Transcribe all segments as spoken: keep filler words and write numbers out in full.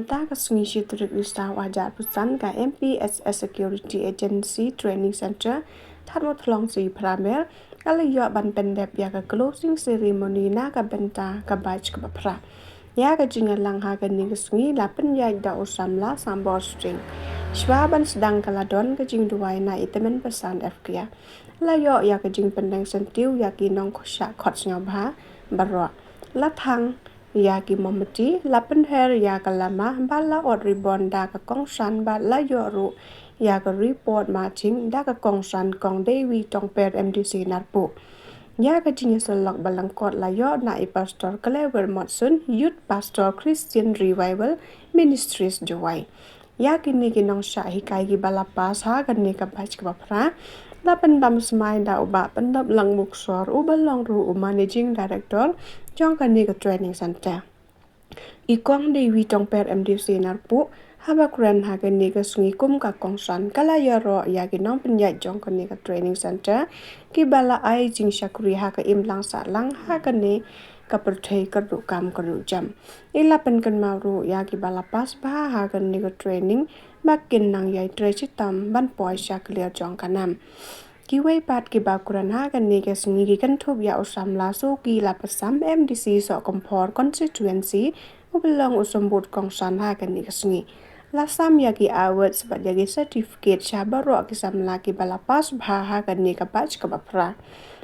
Mynta ka sngi shi tarik u Risaw arhajar arphew san ka M P S S Security Agency Training Center, Thadmuthlong, Syiempramer, ka la ïoh ban pyndep ïa ka closing ceremony na ka bynta ka batch kaba phra. Ïa ka jingïalang ha kane ka sngi la pynïaid da u samla Sambor Sting. Shuwa ban sdang ka la don ka jingduwai na i tymmen basan F K. La ïoh ïa ka jingpyndeng syntiew ïa ki nongshah khot sngewbha baroh. La thang ïa ki mombati, la pynher ïa ka lama, bad la ot ribbon da ka kongsan, bad la ïoh ruh ïa ka report marching da ka kongsan Kong Dewi Tongper, M D C Narpuh. Ïa ka jingïasyllok ba lyngkot la ïoh na i Pastor Clever Motsun, Youth Pastor, Christian Revival Ministries, Jowai. Ïa kine ki nongshah hikai kiba la pass ha kane ka batch kaba phra, la pynbam smai da u Bah Pyndaplang Muksor, uba long ruh u Managing Director jong kane ka training center. I Kong Dewi Tongper, M D C Narpuh, haba kren ha kane ka sngi kum ka kongsan, ka la ïaroh ïa ki nongpynïaid jong kane ka training center kiba la ai jingshakri ha ka imlang sahlang ha kane ka pyrthei kyrduh kam kyrduh jam. I la pynkynmaw ruh ïa kiba la pass bha ha kane ka training ba kin nang ïai trei shitom ban poi sha ka liang jong ka nam. Kiwei pat kiba kren ha kane ka sngi ki kynthup ïa u samla Soki Lapasam, M D C Sohkymphor Constituency, uba long u symbud kongsan ha kane ka sngi. La sam ïa ki awards bad ïa ki certificate sha baroh ki samla kiba la pass bha ha kane ka batch kaba phra.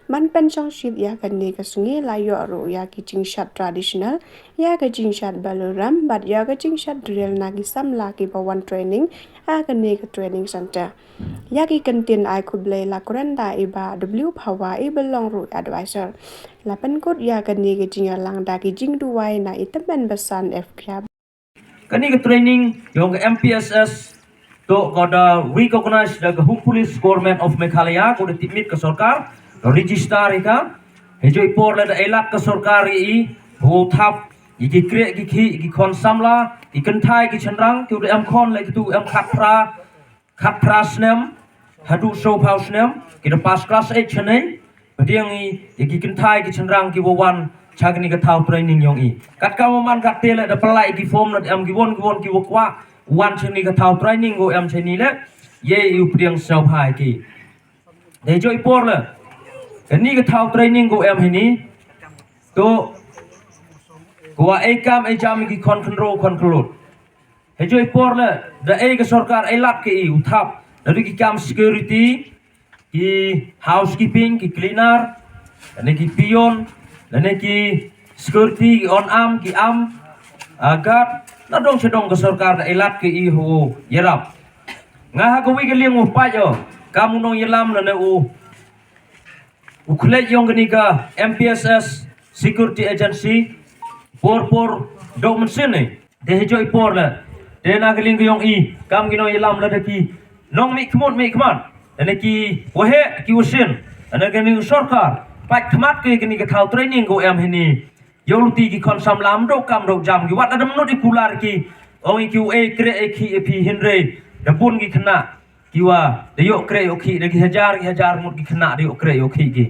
Ban pynshongshit ïa kane ka sngi la ïoh ruh ïa ki jingshad traditional, ïa ka jingshad Balaram bad ïa ka jingshad drill na ki samla kiba wan training ha kane ka training center. Ïa ki kyntien ai khublei la kren da i Bah W Phawa, iba long ruh advisor. La pynkut ïa kane ka jingïalang da ki jingduwai na i tymmen basan F K. Kane ka training jong ka M P S S to ka da recognize da ka Home Police Government of Meghalaya, ko da tipmit ka sorkar, da register ïa ka. Hei joi por la da ai lad ka sorkar ïa i, ho thap ïa ki kreh ki khih, ki khon samla, ki kynthai ki shynrang, ki u da em khon leh ki tu em khatphra, khatphra snem haduh sawphew snem, ki da pass class eight shane. Pdiang i ïa ki kynthai ki shynrang kiba wan sha kane ka thaw training jong i. Katkam u man katte leh da pynlait ki form, da em kiwon kiwon kiba kwah wan sha kane ka thaw training ko em shane leh. Ïa i u pdiang sngewbha ïa ki. Dei joi por leh kane ka thaw training ko em hini to ko wa ei kam ei jam ïa ki khon khynroo khon khlot. Hei joi por leh da ei ka sorkar ai lad ka i u thap da du ki kam security, ki housekeeping, ki cleaner, lane ki peon, lane ki security, ki on arm, ki arm, ah, guard, na dong sha dong ka sorkar da ai lad ka i ho ïarap. Nga ha ka wi ka liang u pait o kam u nongïalam lane u u khlej jong kane ka M P S S Security Agency por por dok mynsiem ne. Te hei joi por leh te na ka liang ka jong i kam ki nongïalam lada ki nongmihkhmut mihkhmat lane ki waheh ki wasien lane kane ka sorkar pait khmat ki kane ka thaw training ko em hini. Ïa u luti ki khon samla mdok kam dok jam ki wat lada mynut i kular ki ong i ki u ei kreh ei khih ïa phi hynrei da bun ki khynnah ki wa da ïoh kreh ïoh khih da ki hajar ki hajar ngut ki khynnah da ïoh kreh ïoh khih ki.